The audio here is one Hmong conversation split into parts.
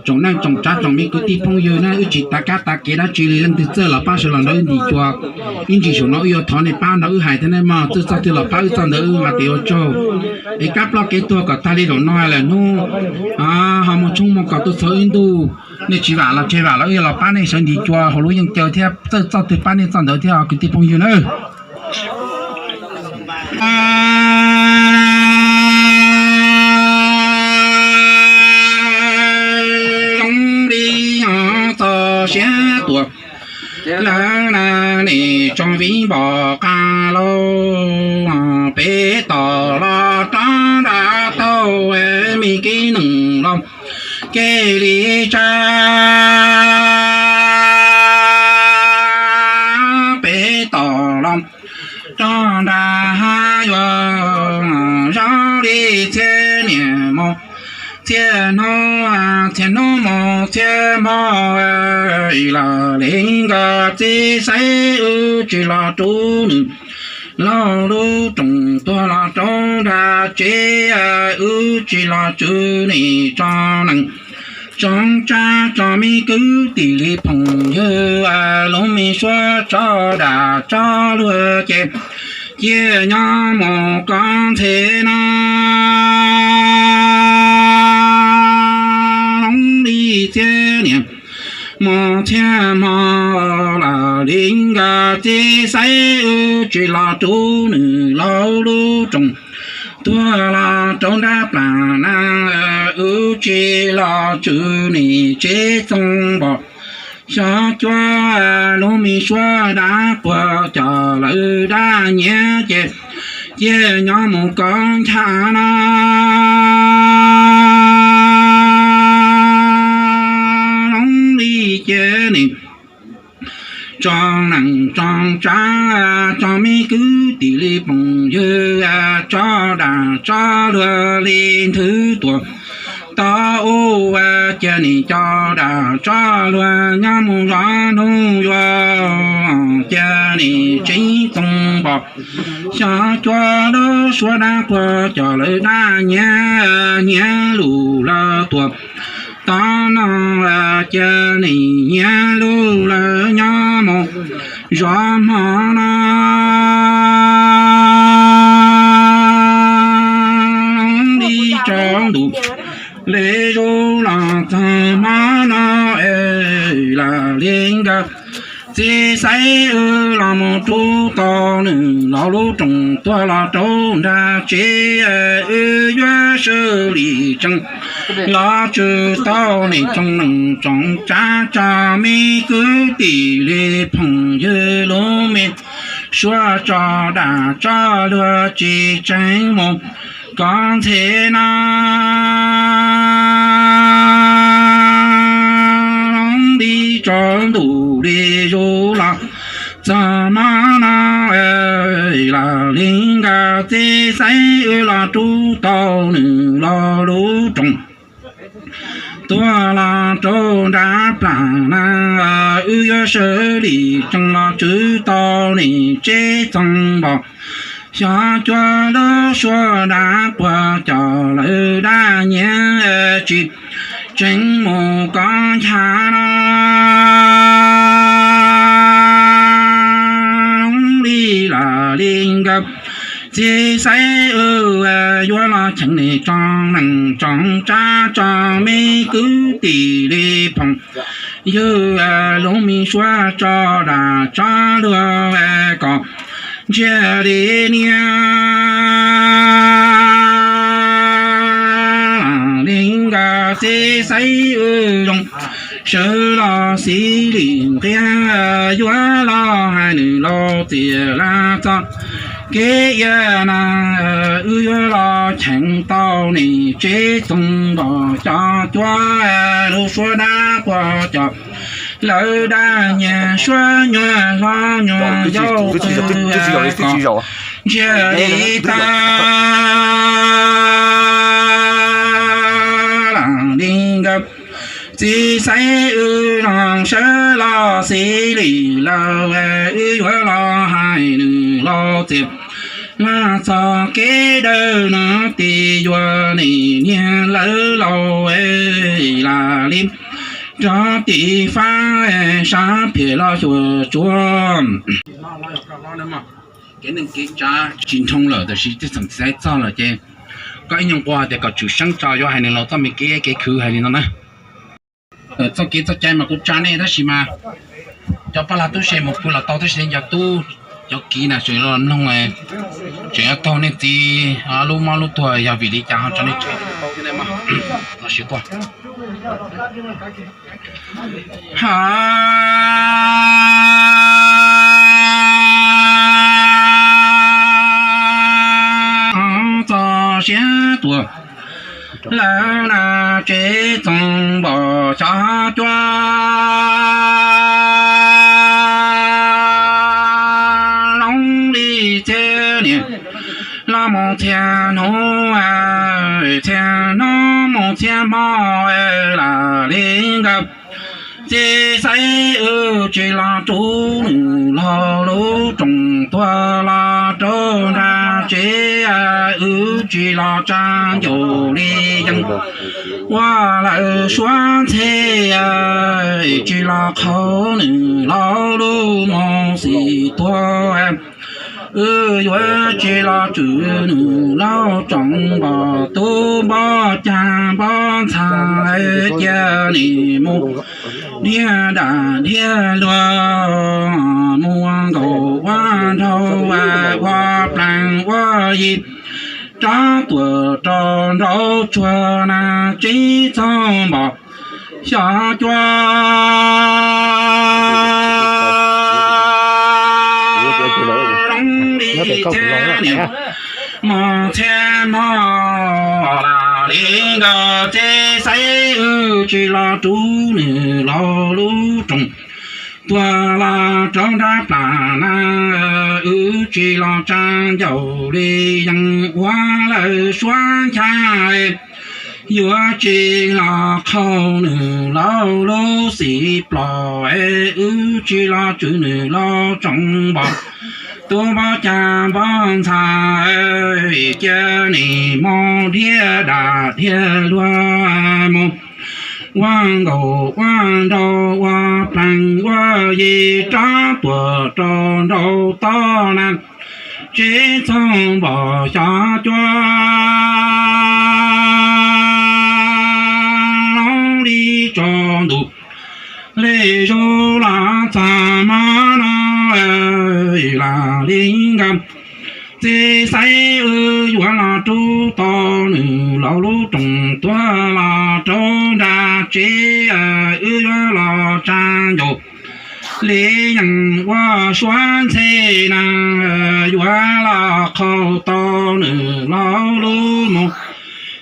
Tsoom neej tsoom tsav tsoom me kwv tij phooj ywg na, wb tsis tav kab tav kev dab tsi li, leej twg txawj los pab sawv los nrog wb ntim cua. Ib ntsis saum no wb yuav thov nej pab nrog wb hais thiab nej mog, txawj txoj twg los pab wb txoj ntawd wb mas tias ua tsaug. Es kab ploj kev tuag kom tag li zaum no lawm hnub ho muaj tshoob muaj kos tuaj txog wb ntuj, nej tsis vam los tseg vam los wb yuav los pab nej sawv ntim cua hauv lub yeej caw thiab, txawj txoj twg pab nej txoj ntawd thiab kwv tij phooj ywg nawb. Zoo li txog siab tuaj lawm na, nim tso viv npom qab lauj, peb tom los rov nrad tau me kev neeg los kev li tsab, peb tom los rov nrad yuav zoo li txhiab niam hmo, txhiab hnub, txhiab hnub hmo, txhiab hmo, lam li nkawd txiv xaiv wb tsis los rub nws lauj lub rooj, tuag los rau nram tsev, wb tsis los tswv nim tso neej tso tsab tso me kwv tij li phooj ywg, lub me suab tso dam tso luag ces cia nyob mus koj ntxhe no. Li txhiab niam hmo txhiab hmo, lam li nkawd txiv xaiv wb tsis los rub nws lauj lub rooj, tuag los rau nrab plam na, wb tsis los tswv nim tsev txoos npom xyov cuab, lub me suab dab puag cov lawv dab nyiam ces cia nyob mus koj ncha no. Li ces nim tso neej tso tsab tso me kwv tij li phooj ywg, tso dam tso luag li nthwv tuaj tau ua, cia nim cov dam tso luag nyob mus zov hnub yuav cia nim tsev txoos npom xyov cuab, lub suab dab puag cov lawv dab nyiam nyiam lus lawv tuaj tom no, cia nim nyiam lus lawv nyob mus zov hmo no. Li tsaus ntuj li zuj los txog hmo no, lam li nkawd txiv xaiv wb los mus rub tau nws lauj lub rooj, tuag los rau nram tsev, wb yuav sawv li tsees los tswv tau nim tsoom neej tsoom tsab tso me kwv tij li phooj ywg, lub me suab tso dam tso luag tsis tsees mus koj ntxhe no. Li tsaus ntuj li zuj los txog hmo no, lam li nkawd txiv xaiv wb los rub tau nws lauj lub rooj, tuag los rau nrab plam na, wb yuav sawv li tsees los tswv tau nim tsev txoos npom xyov cuab, lub suab dab puag cov lawv dab nyiam tsis tsees mus koj ncha no. Li lam li nkawd txiv xaiv wb yuav los cheem nim tsoom neej tsoom tsab tso me kwv tij li phooj ywg, lub me suab tso dam tso luag kom ntsiag li niam. Li nkawd txiv xaiv wb zoo sawv los xij li nqia, yuav los hais nws laus txias laj txoj kev ia na, wb yuav los cheem tau nim tsev txoos npom xyov cuab, lub suab dab puag cov lawv dab nyiam, suab nyuag hlob nyuag yau twg kom ntsiag li tag. Lam li nkawd txiv xaiv wb zoo sawv los xij li lawm, wb yuav los hais nws laus txias Laj txog kev dawb no ces yuav nim niag lawv laus lam li rov tim fab sab phiaj los xyuas tsuav. Kev neej kev tsav tsis nroo lawm tab sis txheej txheem txog lawm ces koj ib nyuag nqua tias kom tswm seeb tso yuav hais nws laus txoj me kev kev khwv hais li no na. Txoj kev txoj cai mas kuv tsa nej tab sis mas cov pab lag tub se mus pw los tau tab sis cov tub cov kiv na tseem los mloog, tseem yuav taug nej txiv lub mob lub tuag yog vim li cas ho tso nej tso tau thiab na mog. Los sib tuaj. Txog siab tuaj lawm na tsev txoos npom xyov cuab loo li txhiab niam los mus txhiab hnub, txhiab hnub mus txhiab hmo lam li nkawd txiv xaiv wb tsis los rub nws los lub roos tuag los rau nram tsev, wb tsis los tsa ncaus li yees ua lawm suab ntxhe, tsis los qhau nws los lub mus xim tuag. Wb yuav tsis los tswm nws laus tsoom npom tub npom cag npom ntxhais, cia nim mus dhia dam dhia luag, mus ua nkaus ua nraug ua plees ua yi, rov tuam rau nraud tsuag na tsev txoos npom xyov cuab loo li txhiab niam mus txhiab hmo lam li nkawd txiv xaiv wb tsis los rub nws los lub roos tuag los rau nrab plas na, wb tsis los tsa ncaus li yees ua lawm suab ncha, yuav tsis los qhau nws laus lub xim plos, wb tsis los tswm nws laus tsoom npom tub npom cag npom ntxhais, cia nim mus dhia dam dhia luag mus ua nkaus ua nraug ua plees ua yi, rov tuam rau nraud tod na tsev txoos npom xyov cuab loo li tso ntuj li zoo los txog hmo no lam li nkawd txiv xaiv wb yuav los rub tau nws laus lub roos tuag los rau nram tsev, wb yuav los tsa ncaus li yees ua suab ntxhe na, yuav los qhau tau nws laus lub mus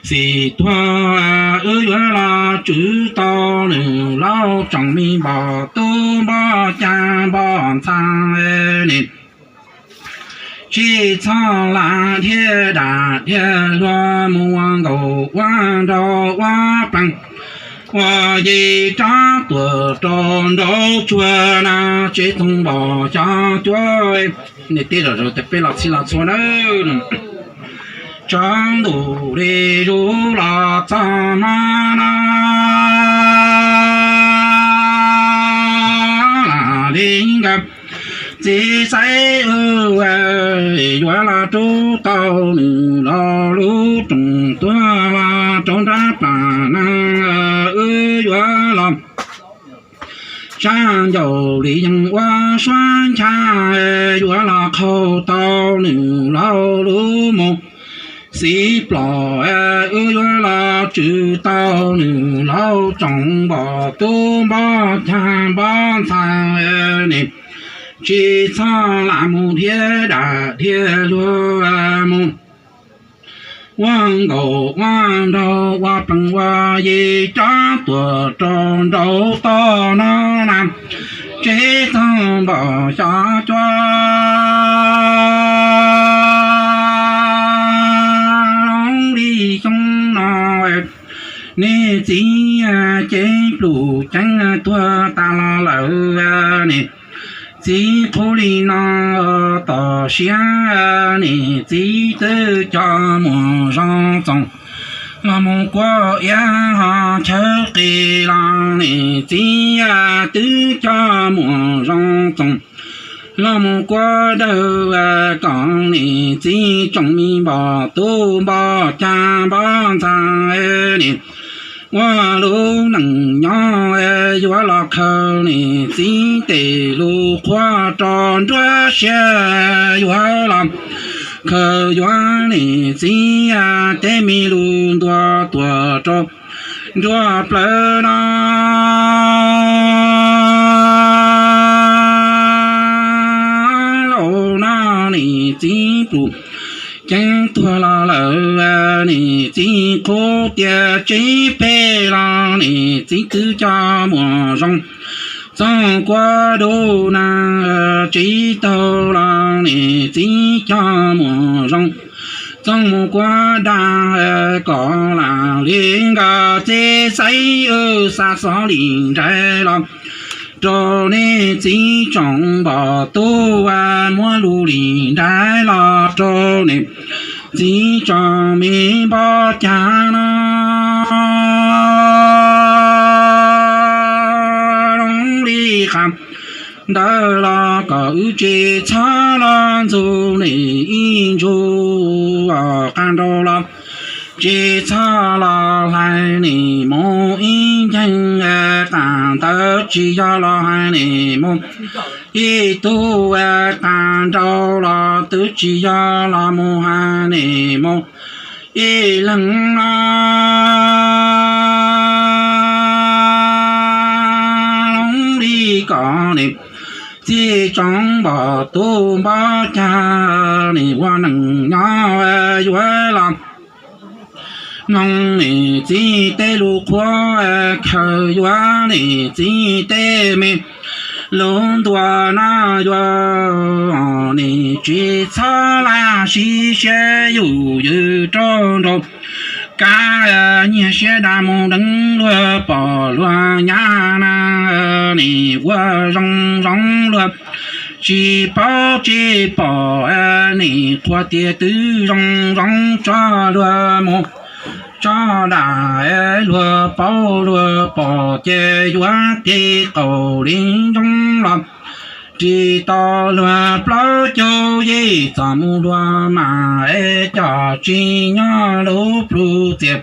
xim tuag, wb yuav los tswm tau nws laus tsoom me npom tub npom cag npom ntxhais ne. Tsis txhob lam dhia dam dhia luag mus ua nkaus ua nraug ua plees ua yi, rov tuam rau nraud tsuag na tsev txoos npom xyov cuab. Nej teb zom zaws tias peb los txhij los txhua nawb. Tso ntuj li zoo los txog hmo no lam li nkawd txiv xaiv wb yuav los rub tau nws laus lub roos tuag los rau nrab plas na, wb yuav los tsa ncaus li yees ua suab ncha, yuav los qhau tau nws laus lub mus xim plos, wb yuav los tswm tau nws laus tsoom npom tub npom cag npom ntxhais ne. Tsis txhob lam mus dhia dam dhia luag mus ua nkaus ua nraug ua plees ua yi, rov tuam rau nraud tod no na tsev txoos npom xyov cuab li xyoo no. Nej txiv cev pluj ceev tuag tas los lawm ne, Txiv qhuab li no, tom siab niam txiv twb coj muam zoo txoos los mus kuaj iab ho chawb qis los niam txiv twb coj muam zoo txoos los mus kuaj dawb kom niam txiv tsoom me npoj tub npoj cag npoj ntxhais niam ua lub neej nyob yuav los khaws niam txiv tej lus qhuab rau nruab siab yuav los khaws yuav niam txiv tej me lus ntuas tuaj rau nruab plawv no. Laus no niam txiv pluj ceeb tuag los lawm, niam txiv qhuab tias tsib peb los niam txiv twb coj muam zoo txoos kuaj dub na, tsib taug los niam txiv coj muam zoo txoos mus kuaj dab kom lam li nkawd txiv xaiv wb xa xov li nraiv los rau niam txiv tsoom npoj tub, muab lus li nraiv los rau niam txiv tsoom me npoj cag no. Zoo li qhov ntawd los kom wb tsis txhob los ntxub niam ib ntsuj, qab nraud los tsis txhob los hlais niam mus ib nceeg, qab ntawd tsis yog los hais niam mus ib tug, qab nraud los twb tsis yog los mus hais niam mus ib leeg no. Zoo li kom niam txiv tsoom npoj tub npoj cag, niam ua neej nyob yuav los mloog niam txiv tej lus qhuab, khaws yuav niam txiv tej me lus ntuas no yuav niam txiv txhob lam sib siab yus yws rau nraud. Kab nyiag siab dab mus deev luag pom luag nyab na, niam ua zoo zoo luag tsis paub tsis pom, niam qhuas tias twb zoo zoo tso luag mus tso dam, luag paub luag pom ces yuav tig qaum li ntsoov los ris tau luag plaub caug yim txoj mus luag mam coj tsis nyob lub plhu txias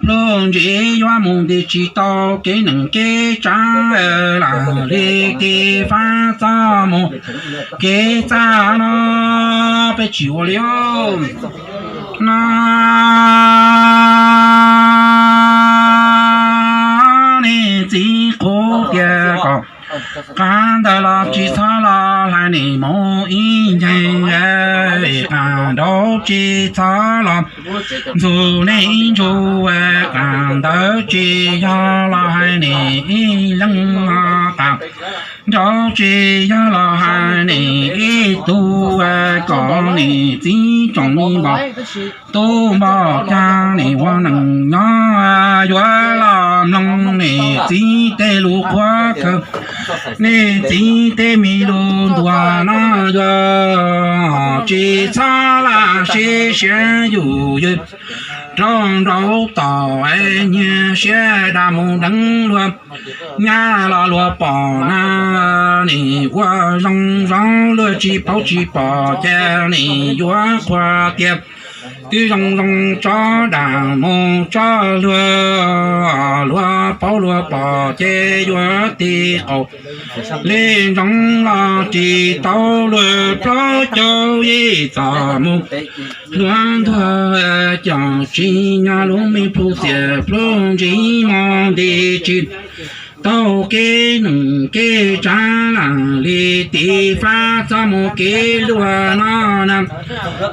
plhu ntsis yuav mus nti tsis tau kev neeg kev tsav lam li tiv fab txoj mus kev txaj no peb tsis ua li no. Niam txiv qhuab tias kom qab ntawd los tsis txhob los hlais niam mus ib nceeg, qab nraud tsis txhob los ntxub niam ib ntsuj, qab ntawd tsis yog los hais niam ib leeg no, qab nraud tsis yog los hais niam ib tug, kom niam txiv tsoom me npoj tub npoj cag, niam ua neej nyob yuav los mloog niam txiv tej lus qhuab, khaws niam txiv tej me lus ntuas no yuav tsis txhob lam sib siab yus yws rau nraud tom, nyiag siab dab mus deev luag nyab los luag pom na, niam ua zoo zoo luag tsis paub tsis pom ces niam yuav qhuas tias twb zoo zoo tso dam mus tso luag, luag paub luag pom ces yuav tig qaum li ntsoov los ris tau luag plaub caug yim txoj mus luag ntuag, coj tsis nyob lub me plhu txias plhu ntsis mus nti tsis tau kev neeg kev tsav lam li tiv fab txoj mus kev luag no na.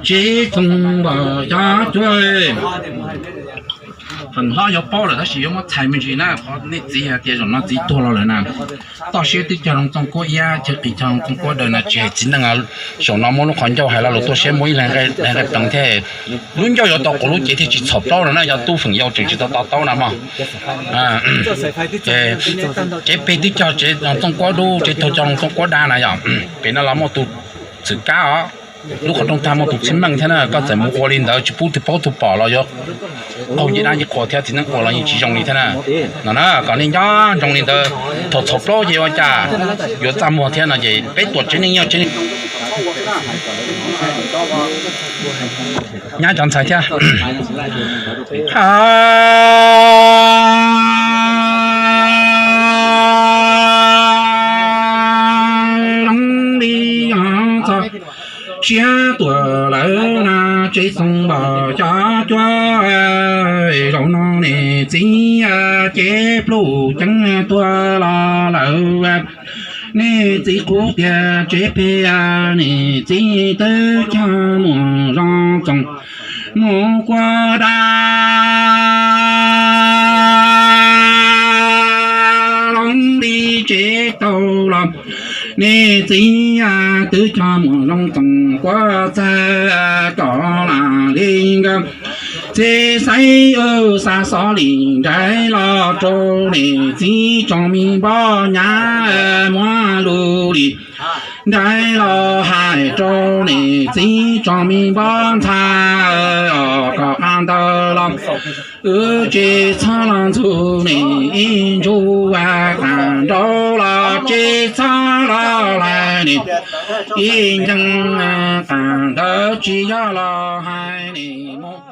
Tsis txhoov npam cov cuag Qhov hlob yuav paub lawm tab sis yuav muab txhais me ntsis na, qhov nej txiv hais tias zaum no txiv tuag los lawm na. Toj siab twb cog Looj Txooj Kuab iab, thiab qis cog Looj Txooj Kuab daws na, tsis hais txiv neej. Zaum no muab lub qhov ncauj hais los luag tuaj saib muaj ib leeg nqaij pleev thiab. Lub ncauj yuav tau quas lub cev thiaj tsis txhom plaub no na, yog tub feem yau tseem tsis tau to taub na mog. Ces tsev pem twb cog tsev Looj Txooj Kuab dub, tsev tuag cog Looj Txooj Kuab dab na yom. Pem no los muaj tus txwm kab os, lub qhov rooj tag muaj tus txhiaj meej thiab na, koj txawm mus ua li ntawd tsis pub twg paub twg pom los yuav qaug ncej dab ncej qhua thiab txiv neej ua los yeej tsis zoo li thiab na. No na, kom nej nco ntsoov li ntawd, thaum txhom plaub ces ua cas yuav txaj muag thiab no ces peb tuam tsev neeg nyob tsev nyab cov ntxhais thiab. Zoo li txog siab tuaj lawm na, tsev txhob npog cov cuab. Zaum no niam txiv cev pluj ceev tuaj los lawm. Niam txiv qhuab tias tsev pem niam txiv twb cog mus zoo txoov mus kuab dab. Loo li tsev tau los niam txiv twb cog mus zoo txoov kuab txag kom lam li nkawd. Txiv xaiv wb xa xov li nraiv los rau niam txiv tso mi npoj nyab muab lus li nraiv los hais rau niam txiv tso mi npoj ntxhais os kom qab ntawd los wb tsis txhob los ntxug niam ib ntsuj, qab nraud los tsis txhob los lais niam ib nceeg, qab ntawd tsis yog los hais niam mus.